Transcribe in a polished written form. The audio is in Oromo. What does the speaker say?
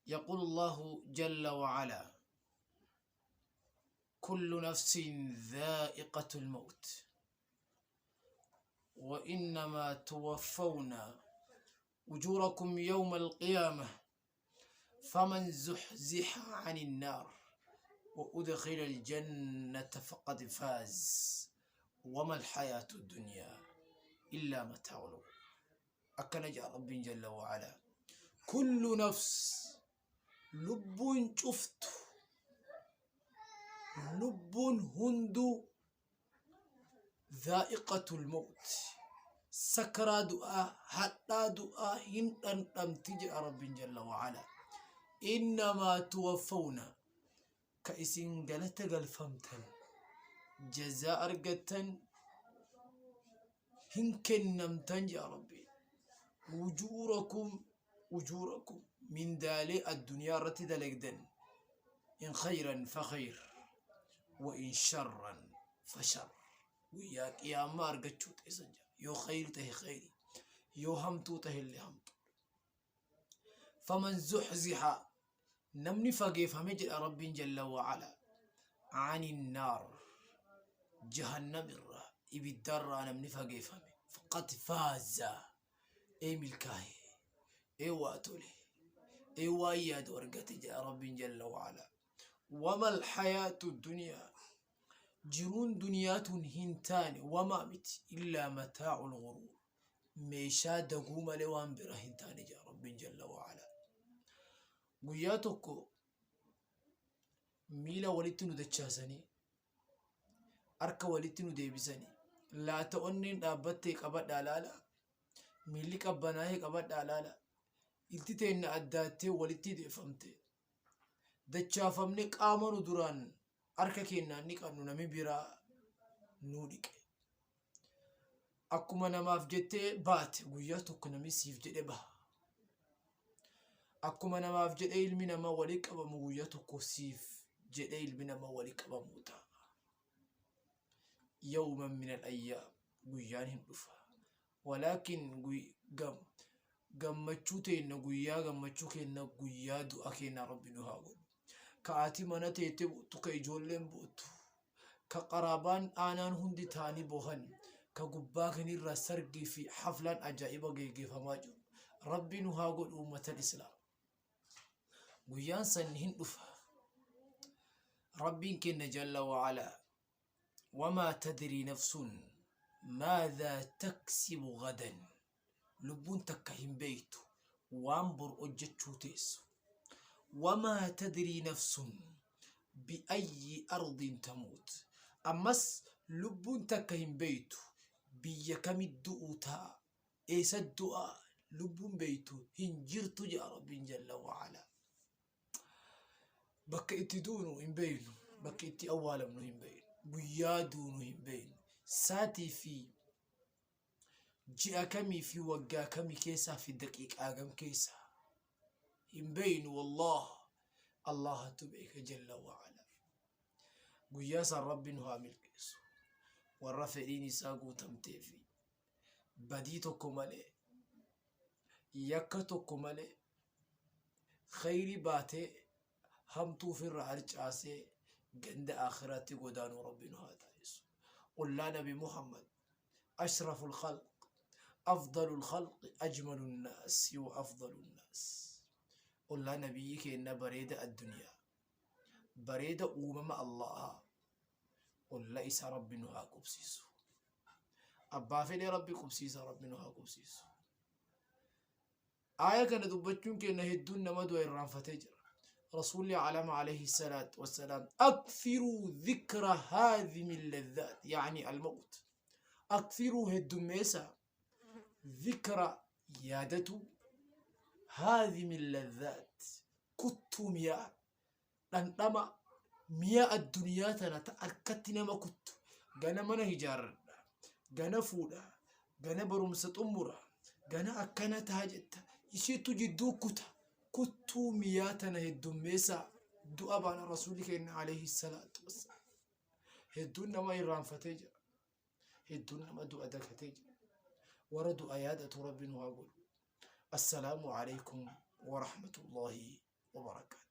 يقول الله جل وعلا كل نفس ذائقة الموت وإنما توفون أجوركم يوم القيامة فمن زحزح عن النار وأدخل الجنة فقد فاز وما الحياة الدنيا إلا متاع الغرور. Akkana jedha Rabbiin jalla wa'alaa. Kullu nafs lubbuun cuftu lubbuun hunduu dhaa'iqatul mawt sakaraa du'aa hadhaa du'aa hin dhandhamti jedha Rabbiin jalla wa'alaa. Innamaa tuwaffawna ka isin galata galfamtan jazaa argattan hin kennamtan jedha Rabbiin. Wujuurakum ujuurakum mindaalee addunyaa irratti dalagdan in khayran fa khayr wa in sharran fa shar guyyaa qiyaamaa argachuu teessan jedha. Yoo khayri tahe khayri, yoo hamtuu tahe illee hamtuu. Faman zuhziha namni fageefame jedha Rabbiin jalla wa'ala anin naar jahannam irraa ibiddarraa namni fageefame faqad faaza ee milkaahe ee waa tole ee waan yaadu argate jedha Rabbiin jalla wa'ala. Wamal hayaatu duniyaa jiruun duniyaa tun hin taane wamaa miti illaa mataa'ul ghuruur meeshaa daguu malee waan biraa hin taane jedha Rabbiin jalla wa'ala. Guyyaa tokko miila walitti nu dachaasanii harka walitti nu deebisanii laata onneen dhaabbattee qabadhaa laala miilli qabbanaa'ee qabadhaa laala ilti teenna addaattee walitti deeffamte dachaafamne qaama nu duraan harka keennaan dhiqannu nami biraa nuu dhiqe. Akkuma namaaf jettee baate guyyaa tokko namni siif jedhe baha. Akkuma namaaf jedhee ilmi namaa walii qabamu guyyaa tokko siif jedhee ilmi namaa walii qabamuu ta'a. Yawman min al-ayyaam guyyaan hin dhufa. Walaakin gammachuu teenna guyyaa gammachuu keenna guyyaa du'a keenna Rabbi nu haa godhu. Ka ati mana teette bu'tu, ka ijoolleen bu'tu, ka qaraabaan aanaan hundi taa'anii boohan, ka gubbaa kanirraa sargii fi haflaan ajaa'iba geggeeffamaa jiru. Rabbi nu haa godhu ummatan Islaam. Guyyaan san hin dhufa. Rabbiin kenna jalla wa'alaa. Wamaa tadrii nafsun maadhaa taksibu gadan. Lubbuun takka hin beektu waan bor hojjechuu teessu. Wamaa tadrii nafsun bi'ayyi ardin tamuut. Ammas lubbuun takka hin beektu biyya kamit du'uu ta'a, eessa du'a lubbuun beektu hin jirtu jedha Rabbiin jalla wa'alaa. Bakka itti duunu hin beeknu, bakka itti awwaalamnu hin beeknu, guyyaa duunu hin beeknu, saatii fi ji'a kamii fi waggaa kamii keessaa fi daqiiqaa kam keessaa hin beeknu. Wallaah Allahatu beeka jalla wa'ala. Guyyaa san Rabbi nu haa milkeessu. Warra fedhiin isaa guutamtee fi badii tokko malee yakka tokko malee khayrii baatee hamtuu ofirra harcaasee ganda aakhiraatti godaanuu Rabbi nu haa taasisu. Ollaa Nabi Muhammad ashraful khalq afdalul khalqi ajmalun naasi wa afdalun naas. Ollaa nabiyyi keenna bareeda addunyaa bareeda uumama Allaha olla isa Rabbi nu haa qubsiisu. Abbaa fedhee Rabbi qubsiisa Rabbi nu haa qubsiisu. Aaya kana dubbachuun keenya hedduun nama du'a irraanfatee jira. Rasuulli alama alayhi salaatu wassalaam akthiruu dhikra haadhimi ladhaat yaani almawt. Akthiruu heddummeessa dhikra yaadatu haadhimi ladhaat kuttuu mi'aa dhandhama mi'a addunyaa tana ta harkatti nama kuttu gana mana ijaarradha gana fuudha gana barumsa xumura gana akkana ta'a jetta ishiitu jidduu kuta kuttuu mi'aa tana heddummeessaa du'a baana rasuulli keenya alayhi salaatu wassalaam hedduun nama irraanfatee jira hedduun nama du'a dagatee jira warra du'a yaadatu rabbi nu haa godhu. Assalaamu alaikum warahmatullahi. Wabarakaatu.